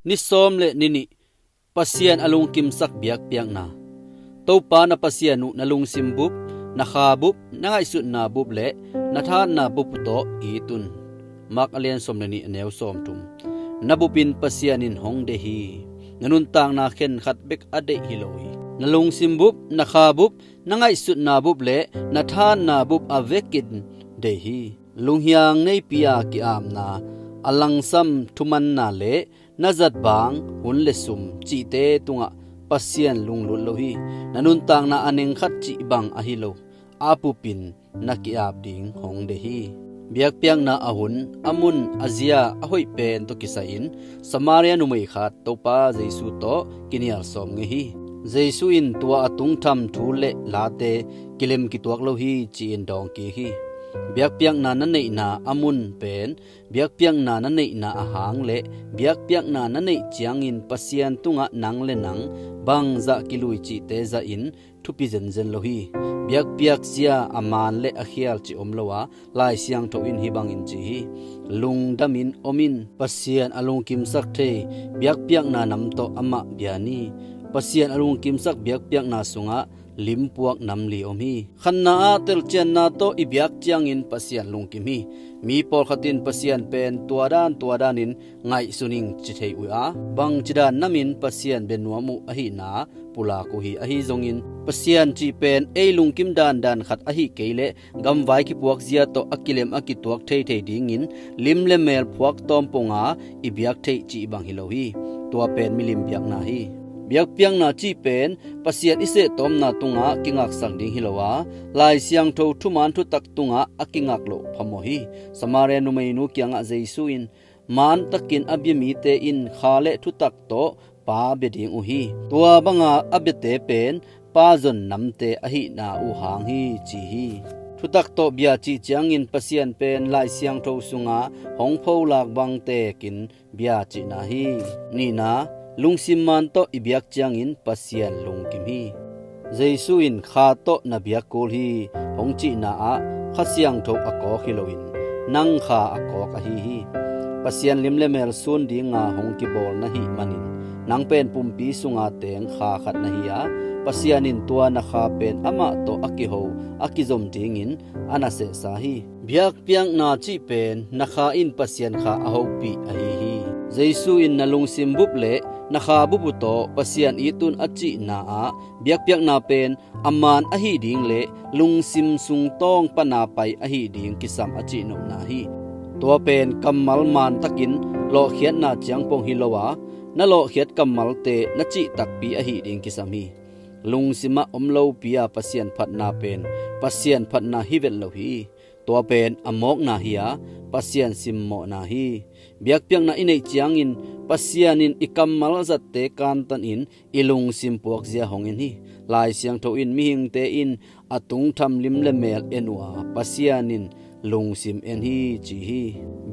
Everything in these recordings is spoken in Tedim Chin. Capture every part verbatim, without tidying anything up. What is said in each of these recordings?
Ni sawm le ni nih. Pasian a lungkimsak biakpiakna. Topa na Pasian uh na lungsim bup, na kha bup, na ngaihsutna bup le na thahatna bup uh tawh it un. Mark a lian sawm le nih, a neu sawmthum. Na bupin Pasian in hong deih hi. Na nuntakna khenkhat bek a deih hi lo hi. Na lungsim bup, na kha bup, na ngaihsutna bup le na thahatna bup a vekin deih hi. Lunghiang neipi a ki-apna, a langsam thumanna le na zat bang, hun le sum cihte tungah Pasian lunglut lo hi. Na nuntakna a neng khat cih bang ahi lo, a bupin na ki-ap ding hong deih hi. Biakpiakna a hun, a mun, a zia a hoih pen tawh kisai-in Samaria numei khat Topa Jesu tawh kinial sawm ngei hi. Jesu in tua a tungtham thu le late kilem kituak lo hi, ci-in dawng kik hi. Biakpiakna na neihna a mun pen biakpiakna na neihna a hang le biakpiakna na neih ciangin Pasian tungah nang le nang bangzah kilui cihte zahin thupi zenzen lo hi. Biakpiak zia a man le a khial cih om lo a, Lai Siangtho in hih bangin ci hi: Lungdamin om in, Pasian a lungkimsak thei biakpiakna nam tawh amah bia ni. Pasian a lungkimsak biakpiakna sungah limpuak nam li om hi. Khatna ah telcianna tawh i biak ciangin Pasian lungkim hi. Mi pawlkhat in Pasian pen tua dan tua danin ngaihsun ing ci thei uh a, bangci dan namin Pasian bia nuam uh ahihna pulak uh hi. Ahi zongin Pasian cih pen ei lungkim dandan khat ahi kei leh gamvai kipuak zia tawh a kilem a kituak theithei dingin lim le mel phuak tawm ponga i biak theih cih bang hi lo hi. Tua pen milim biakna hi. Biakpiakna cih pen Pasian i sehtawmna tungah kingaksak ding hi lo a, Lai Siangtho thuman thutak tungah a kingak loh phamawh hi. Samaria numeinu kiangah Jesu in, "Mantakin a bia mite in kha le thutak tawh Pa bia ding uh hi. Tua banga a biate pen Pa zon namte ahihna uh hang hi," ci hi. Thutak tawh bia cih ciangin Pasian pen Lai Siangtho sunga hong pholak bang tekin bia cihna hi. Nihna, lungsim man tawh i biak ciangin Pasian lungkim hi. Jesu in, "Kha tawh na biak kul hi," hong cihna ah Kha Siangtho a kawk hi loin nang kha a kawk ahi hi. Pasian lim le mel sun dinga hong kibawl na hih manin nang pen pumpi sunga teng kha khat na hi a, Pasian in tua na kha pen amah tawh a kiho a kizom dingin a na sehsa hi. Biakpiakna cih pen na kha in Pasian kha a hopih ahi hi. Jesu in na lungsim bup le na kha bup uh tawh Pasian it un a cihna ah biakpiakna pen a man ahi ding le lungsim sung tawng pana pai ahi ding kisam a cihnohna hi. Tua pen kammal mantakin lawhkhiatna ciangpong hi lo a, na lawhkhiat kammalte na cih takpi ahi ding kisam hi. Lungsim ah om lopi a Pasian phatna pen Pasian phatna hi vet lo hi. Tua pen a mawkna hi a, Pasian simmawhna hi. Biakpiakna i neih ciangin Pasian in i kammal zatte kantanin i lungsim puakzia hong en hi. Lai Siangtho in, "Mihingte in a tungtham lim le mel en uh a, Pasian in lungsim en hi," ci hi.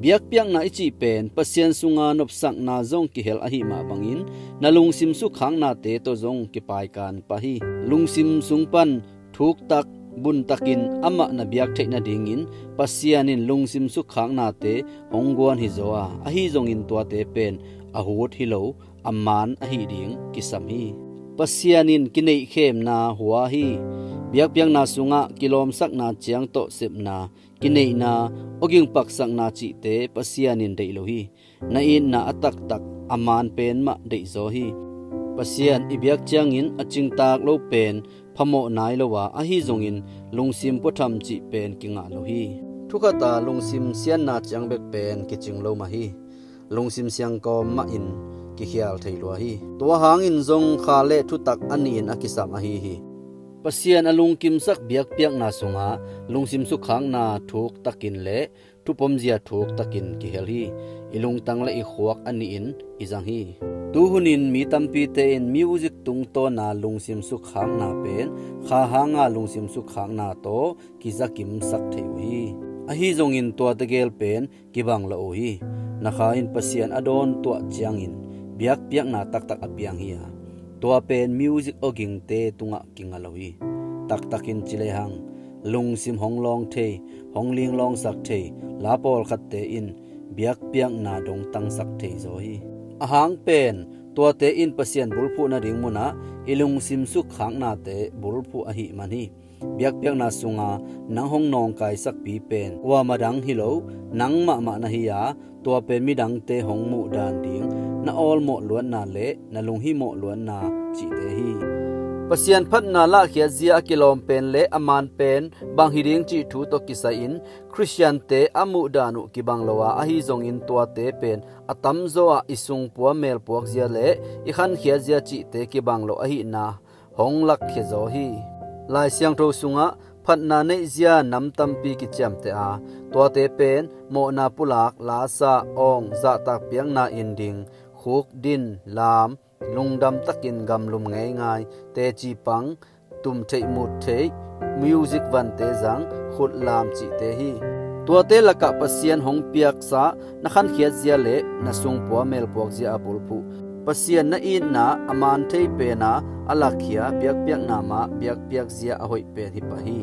Biakpiakna i cih pen Pasian sunga nopsakna zong kihel ahi mah bangin na lungsim sukkhaknate tawh zong kipaikan pah hi. Lungsim sung pan thuktak buntakin amah na biak theih nadingin Pasian in lungsim sukkhaknate hong guan hi zaw a, ahi zongin tuate pen a hut hi lo, a man ahi ding kisam hi. Pasian in kineihkhemna hua hi. Biakpiakna sungah kilawmsakna ciang tawh sepna, kineihna, awging paksakna cihte Pasian in deih lo hi. Na itna a taktak a man pen mah deihzaw hi. Pasian i biak ciangin a cingtak lo pen phamawh nai lo a, ahi zongin lungsim puatham cih pen kingah lo hi. Thukhata lungsim sianna ciang bek pen kicing lo mah hi. Lungsim siangkawm mahin kikhial thei lua hi. Tua hangin zong kha le thutak a nihin a kisam ahi hi. Pasian a lungkimsak biakpiakna sungah lungsim sukkhakna thuktakin le thupomzia thuktakin kihel hi. I lungtang le i khuak a nihin i zang hi. Tuhunin mi tampite in music tungtawna lungsim sukkhakna pen kha hanga lungsim sukkhakna tawh kizakimsak thei uh hi. Ahi zongin tua tegel pen kibang lo uh hi. Na kha in Pasian a dawn tuah ciangin biakpiakna taktak a piang hi a, tua pen music awgingte tungah kingah lo hi. Taktakin ci lehang lungsim hong lawng thei, hong linglawngsak thei la pawlkhatte in biakpiakna dongtangsak thei zaw hi. Ahang pen tuate in Pasian bulphuh nading munah i lungsim sukkhaknate bulphuh ahih man hi. Biakpiakna sunga nang hong nawngkaisakpi pen kuamah dang hi lo, nang mahmah na hi a, tua pen midangte hong muhdan ding na awlmawh luatna le na lunghimawh luatna cihte hi. Pasian phatna lahkhiat zia a kilawm pen le a maan pen bang hi ding cih thu tawh kisai-in Khristiante a muhdan uh kibang lo a, ahi zongin tuate pen a tamzaw ah i sungpua melpuak zia le i khankhiat zia cihte kibang lo ahihna hong lakkhia zaw hi. Lai Siangtho sungah phatna neih zia nam tampi kiciamteh a, tuate pen mawhna pulak, lasa, awng, zahtak piakna in ding, khuk din, lam, lungdam takin gamlum ngeingai, teci pang, tum theih mut theih, music vante zang, khut lam cihte hi. Tuate lakah Pasian hong piaksa na khankhiat zia le na sungpua melpuak zia a bulphuh Pasian na itna a maan thei pena a lakkhia biakpiakna mah biakpiak zia a hoih pen hi pah hi.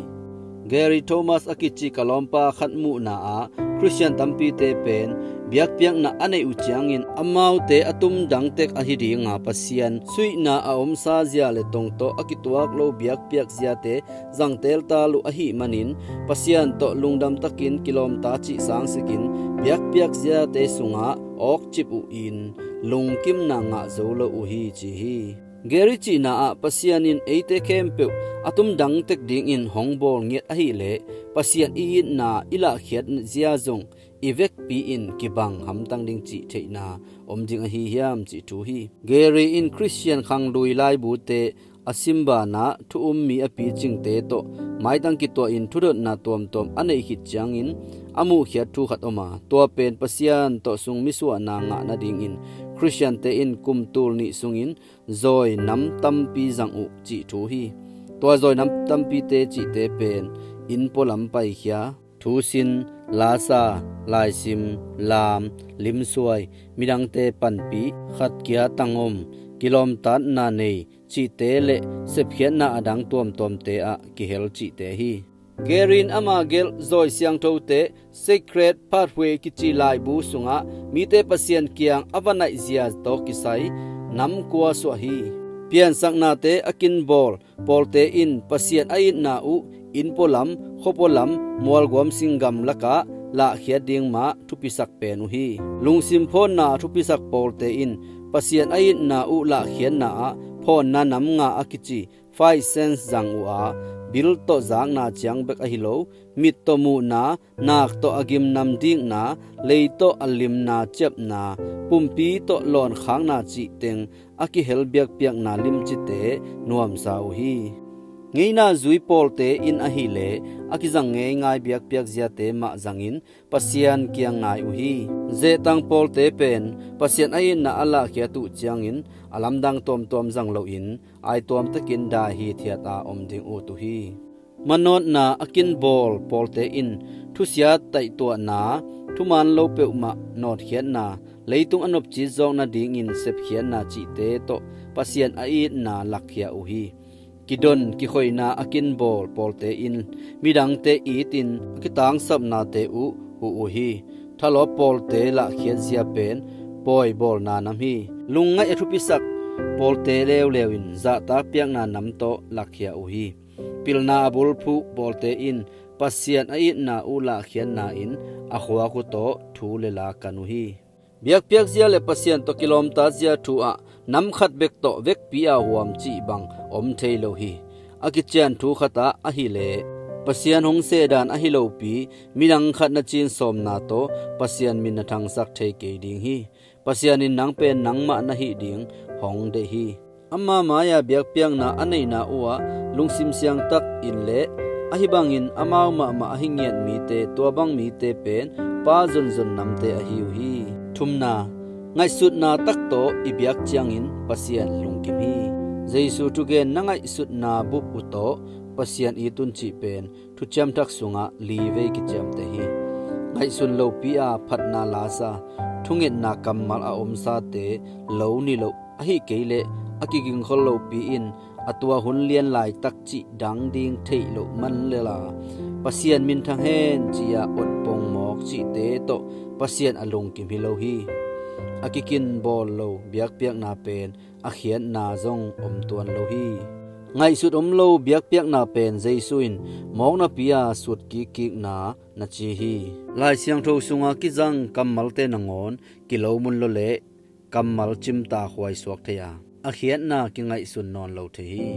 Gary Thomas a kici ka lawmpa khat muhna ah Khristian tampite pen biakpiakna a neih uh ciangin amaute a tumdang tek ahi dinga Pasian suihna a omsa zia le tong tawh a kituak lo biakpiak ziate zangtel tal uh ahih manin Pasian tawh lungdam takin kilawmta cih sangsikin biakpiak ziate sungah awkcip uh in lungkimna ngah zo lo uh hi ci hi. Gary cihna ah Pasian in eite khempeuh a tumdang tek dingin hong bawl ngiat ahileh Pasian i itna i lahkhiat zia zong i vekpi in kibang hamtang ding cih theihna om ding ahi hiam cih thu hi. Gary in Khristian khanglui laibute a sim banah thu um mi a picingte tawh maitang kituahin thudotna tuamtuam a neih khit ciangin a muhkhiat thu khat om a, tua pen Pasian tawh sung misuahna ngah nadingin Khristiante in kum tul nih sungin zawi nam tampi zang uh cih thu hi. Tua zawi nam tampite cihte pen inn pualam paikhia, thusin, lasa, laisim, lam, limsuai, midangte panpih, khatkia tangom, kilawmtatna nei cihte le sepkhiatna a dang tuamtuamte ah kihel cihte hi. Gary in ama gelh zawi siangthote Sacred Pathway kici laibu sungah mite Pasian kiang a va naih zia tawh kisai nam kua suah hi. Piansaknate a kinbawl pawlte in Pasian a itna uh inn pualam, khua pualam, mualguam singgam lakah lahkhiat ding mah thupisak pen uh hi. Lungsim phawnna a thupisak pawlte in Pasian a itna uh lahkhiatna ah phawnna nam nga a kici five sense zang uh a, bil tawh zakna ciang bek ahi lo, mit tawh muhna, nak tawh a gimnam dikna, lei tawh a limna ciapna, pumpi tawh lawnkhakna cih teng a kihel biakpiakna limcite nuamsa uh hi. Ngeina zui pawlte in ahileh a kizang ngeingai biakpiak ziate mah zangin Pasian kiang nai uh hi. Zehtang pawlte pen Pasian a itna a lahkhiat uh ciangin a lamdang tuamtuam zang loin aituam takin dai hithiat a om ding ut uh hi. Manawtna a kinbawl pawlte in thusiat taihtuahna, thuman lo peuhmah nawtkhiatna, leitung a nopcit zawk nadingin sepkhiatna cihte tawh Pasian a itna lakkhia uh hi. Kidon kikhoihna a kinbawl pawlte in midangte itin a kitangsapnate uh huh uh hi. Thalawp pawlte lahkhiat zia pen pawi bawlna nam hi. Lungngaih a thupisak pawlte leuleu in zahtak piakna nam tawh lakkhia uh hi. Pilna a bulphuh pawlte in Pasian a itna uh lahkhiatna in a khuak uh tawh thu le la kan uh hi. Biakpiak zia le Pasian tawh kilawmtat zia thu ah nam khat bek tawh vekpi a huam cih bang om thei lo hi. A kician thu khatah ahileh Pasian hong sedan ahi lopi midang khat na cinsawmna tawh Pasian min na thangsak thei kei ding hi. Pasian in nang pen nangmah na hih ding hong deih hi. Ama mai-a biakpiakna a neihna uh ah lungsim siangtak in le ahi bangin amau mahmah ahi ngiat mite, tua bang mite pen Pa zonzon namte ahi uh hi. Thumna, ngaihsutna tak tawh i biak ciangin Pasian lungkim hi. Jesu thugen na ngaihsutna bup uh tawh Pasian it un cih pen Thuciam Thak sungah livei kiciamteh hi. Ngaihsun lopi a phatna lasa, thungetna kammal a omsate lo niloh ahih kei leh a kigingkhol lopi in a tua hun lian laitak cih dang ding theih loh man lela Pasian minthang hen ci-a otpong mawk cihte tawh Pasian a lungkim hi lo hi. a kikinbawl lo biakpiakna pen a khiatna zong om tuan lo hi. Ngaihsut om lo biakpiakna pen Jesu in mawknapi-a sut kikkikna na ci hi. Lai Siangtho sunga kizang kammalte nangawn kilo mun lo leh kammal cimtak huaisuak thei a, a khiatna kingaihsun nawn lo thei hi.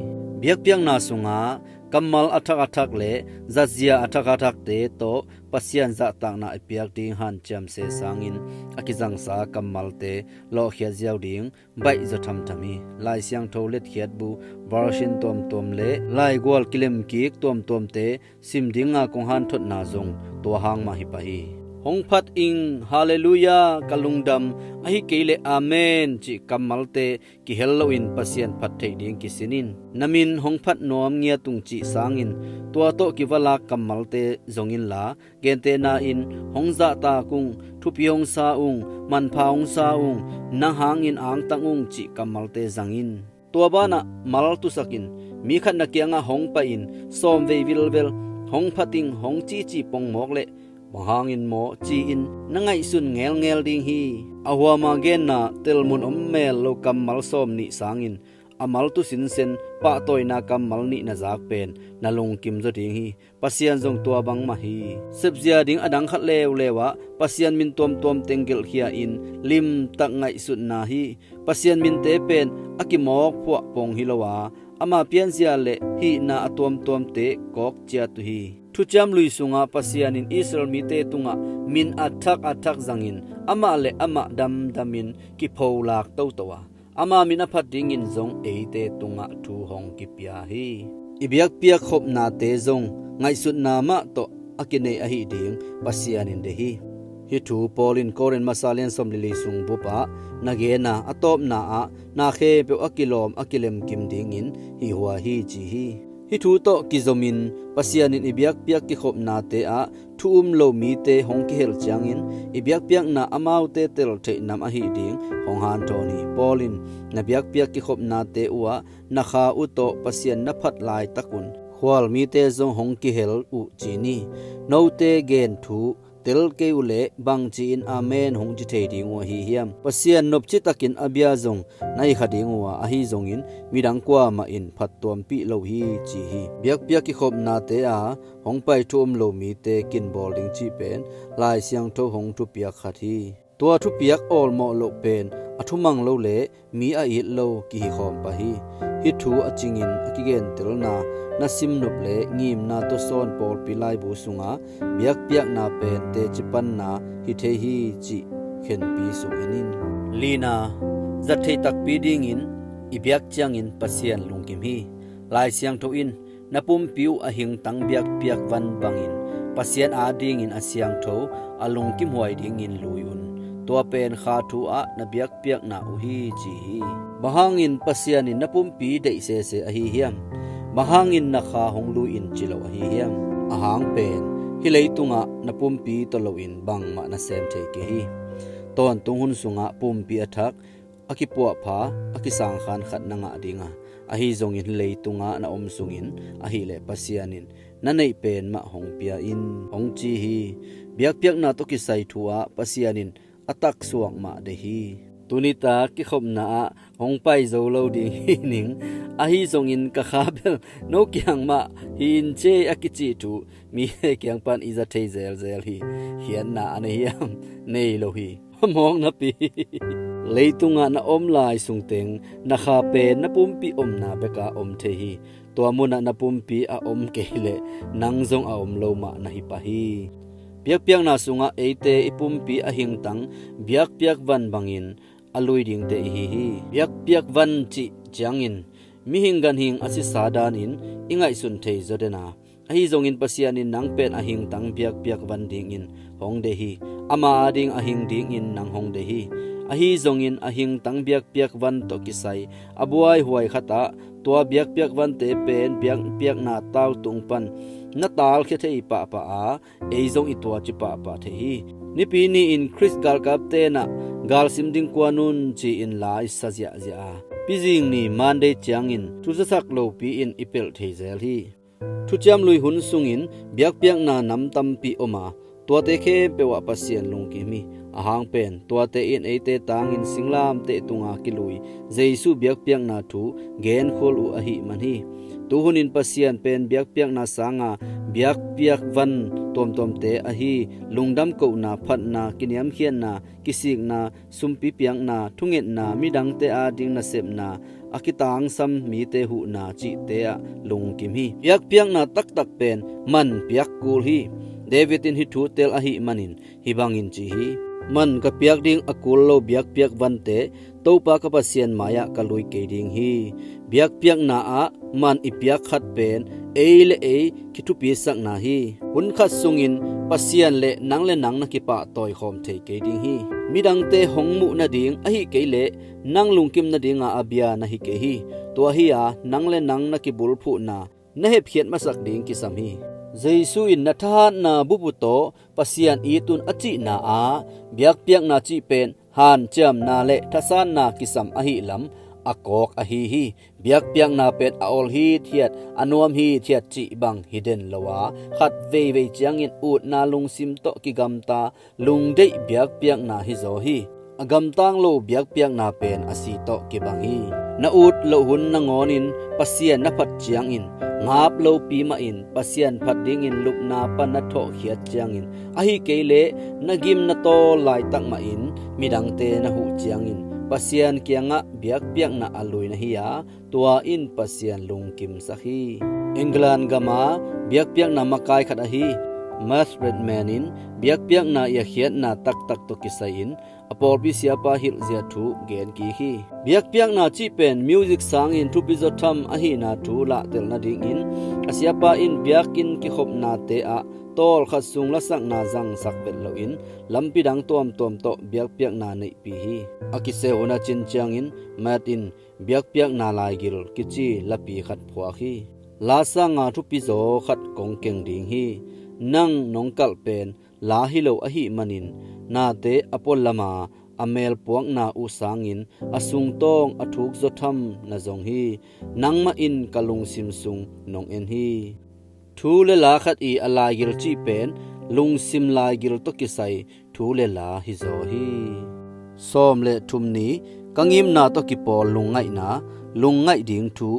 Biakpiakna sungah kammal a thak a thak le zatzia a thak a thakte tawh Pasian zahtakna i piak ding hanciam se sangin a kizangsa kammalte lawhkhiat ziau ding baihzaw thamtham hi. Lai Siangtho letkhiatbu version tuamtuam le laigual kilemkik tuamtuamte sim dinga kong hanthotna zong tua hang mah hi pah hi. Hong phat ing, Halleluiah, ka lungdam, ahi kei leh Amen cih kammalte kihel loin Pasian phat theih ding kisin in. Na min hong phat nuam ngiat ung cih sangin tua tawh kivalak kammalte zong inla, gentehna in hong zahtak ung, thupi hong sa ung, manpha hong sa ung, nang hangin angtang ung cih kammalte zang in. Tua banah mal tusakin mi khat na kiangah hong pai-in sawmvei vilvel hong phat ing hong cici pongmawk leh bang hangin maw ci-in na ngaihsun ngelngel ding hi. A huama genna telmun om mel lo kammal sawmnih sangin a mal tu sinsen pahtawina kammal nih na zak pen na lungkim zaw ding hi. Pasian zong tua bangmah hi. Sepzia ding a dang khat leuleu ah Pasian min tuamtuam teng gelhkhia in limtak ngaihsutna hi. Pasian minte pen a kimawk phuah pong hi lo a, ama pianzia le hihna a tuamtuamte kawk ciat uh hi. Thuciam Lui sungah Pasian in Israel mite tungah min a thak a thak zangin amah le amah damdamin kipholak toto a, ama min a phat dingin zong eite tungah thu hong kipia hi. I biakpiak khopnate zong ngaihsutna mah tawh a kinei ahi ding Pasian in deih hi. Hih thu Paul in Korin masa lian sawm le li sung bupah na gena a tawpna ah na khempeuh a kilawm a kilemkim dingin hih hua hi ci hi. Hih thu tawh kizomin Pasian in i biakpiak kikhopnate ah thu um lo mite hong kihel ciangin i biakpiakna amaute tel theih nam ahi ding hong hanthawn hi. Paul in na biakpiak kikhopnate uhah na kha uh tawh Pasian na phat laitak un khual mite zong hong kihel uh ci ni. Note gen thu tel kei uhleh bangci-in Amen hong ci thei ding uh ahi hiam? Pasian nopci takin a bia zong na hi kha ding uh a, ahi zongin midang kuamah in phattuampih lo hi ci hi. Biakpiak kikhopnate a hong pai thu um lo mite kinbawl ding cih pen Lai Siangtho hong thupiak khat hi. Tua thupiak awlmawh loh pen a thumang lo le mi a it lo kihi khawm pah hi. Hih thu a cingin a kigentelna na simnop le ngimna tawsawn pawlpi laibu sunga biakpiakna pen teci panna hi thei hi cih khenpi sung en in. Lina, zat theih takpi dingin i biak ciangin Pasian lungkim hi. Lai Siangtho in na pumpi uh a hingtang biakpiak van bangin Pasian adingin a siangtho a lungkimhuai dingin lui un. Tua pen kha thu ah na biakpiakna uh hi ci hi. Bang hangin Pasian in na pumpi deih sese ahi hiam? Bang hangin na kha hong lui in ci lo ahi hiam? A hang pen hih leitungah na pumpi tawh loin bangmah na sem thei kei hi. Tawntung hun sungah pumpi a thak, a kipuahpha, a kisangkhan khat na ngah dinga, ahi zongin hih leitungah na om sungin ahileh Pasian in na neih pen mah hong pia in hong ci hi. Biakpiakna tawh kisai thu ah Pasian in a taksuak mah deih hi. Tuni tak kikhopna ah hong pai zo lo ding hi ning, ahi zongin ka kha bel no kiang mah hi in cei a kicih thu mite kiang pan i za thei zelzel hi. Khiatna a nei hiam? Nei lo hi. Mawknapi. Leitungah na om lai sungteng na kha pen na pumpi omna beka om thei hi. Tua munah na pumpi a om kei leh nang zong a om lo mah na hi pah hi. Biakpiakna sungah eite i pumpi a hingtang biakpiak van bangin a lui dingte i hi hi. Biakpiak van cih ciangin mihing ganhing a sisa danin i ngaihsun thei zaw den a, ahi zongin Pasian in nang pen a hingtang biakpiak van dingin hong deih hi. Ama ading a hing dingin nang hong deih hi. Ahi zongin a hingtang biakpiak van tawh kisai a buaihuai khatah tua biakpiak vante pen biakpiakna tautung pan na talkhia thei pahpah a, ei zong i tuaci pahpah thei hi. Nipi ni-in Khrist galkap tenah galsim ding kuan un ci-in la i sa ziahziah a, pizing ni Monday ciangin thuzasak lopi-in i pelh thei zel hi. Thuciam Lui hun sungin biakpiakna nam tampi om a, tuate khempeuh ah Pasian lungkim hi. Ahang pen tuate in eite tangin singlamteh tunga kilui Jesu biakpiakna thu genkhual uh ahih man hi. Tuhunin Pasian pen biakpiakna sanga biakpiak van tuamtuamte ahi lungdam kohna, phatna, kiniamkhiatna, kisikna, sumpi piakna, thungetna, midangte ading nasepna, a kitangsam mite huhna cihte ah lungkim hi. Biakpiakna taktak pen man piak kul hi. David in hih thu tel ahih manin hih bangin ci hi: Man ka piak ding a kul lo biakpiak vante Topa ka Pasian mai-ah ka lui kei ding hi. Biakpiakna ah man i piak khat pen ei le ei kithupisakna hi. Hun khat sungin Pasian le nang le nang na kipahtawi khawm thei kei ding hi. Midangte hong muh nading ahih kei leh nang lungkim nadinga a bia na hi kei hi. Tua hi-a nang le nang na kibulphuhna na hepkhiat masak ding kisam hi. Jesu in na thahatna bup uh tawh Pasian it un a cihna ah biakpiakna cih pen hanciamna le thasanna kisam ahih lam a kawk ahi hi. Biakpiakna pen a ol hithiat, a nuam hithiat cih bang hi den lo a, khat veivei ciangin utna lungsim tawh kigamta lungdeih biakpiakna hizaw hi. A gamtang lo biakpiakna pen a si tawh kibang hi. Na ut loh hun nangawnin Pasian na phat ciangin, ngap lopi mahin Pasian phat dingin lupna pan na thawhkhiat ciangin, ahih kei leh na gim na tawl laitak mahin midangte na huh ciangin Pasian kiangah biakpiakna a lui na hi-a, tua in Pasian lungkimsak hi. England gama biakpiakna makai khat ahi Matt Redman in biakpiakna i a khiatna taktak tawh kisai-in a pawlpi siapa hilhzia thu genkik hi. Biakpiakna cih pen music sangin thupizaw tham ahihna thu lahtel nadingin a siapa in biakinn kikhopnate ah tawlkhat sung lasakna zangsak vet loin lampi dang tuamtuam tawh biakpiakna neihpih hi. A kiseu hun a cin ciangin Matt in biakpiakna laigil kici lapi khat phuak hi. La sanga thupizaw khat kong keng ding hi. Nang nong kalh pen la hi lo ahih manin nate a pualama a melpuakna uh sangin a sungtawng a thukzaw tham na zong hi. Nangmah in ka lungsim sung nong en hi. Thu le la khat i a laigil cih pen lungsim laigil tawh kisai thu le la hizaw hi. Sawm le thum ni. Ka ngimna tawh kipawl lungngaihna, lungngaih ding thu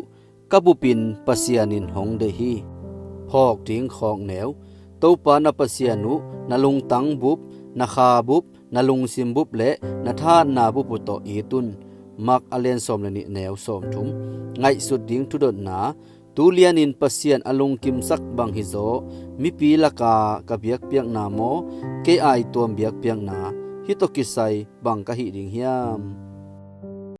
ka bupin Pasian in hong deih hi. Phawk ding khawkneu. Topa na Pasian uh na lungtang bup, na kha bup, na lungsim bup le na thahatna bup uh tawh it un. Mark a lian sawm le nih, neu sawmthum. Ngaihsut ding thudotna. Tulianin Pasian a lungkimsak bang hizaw mipi laka ka biakpiakna maw, kei aituam biakpiakna, hih tawh kisai bang ka hih ding hiam?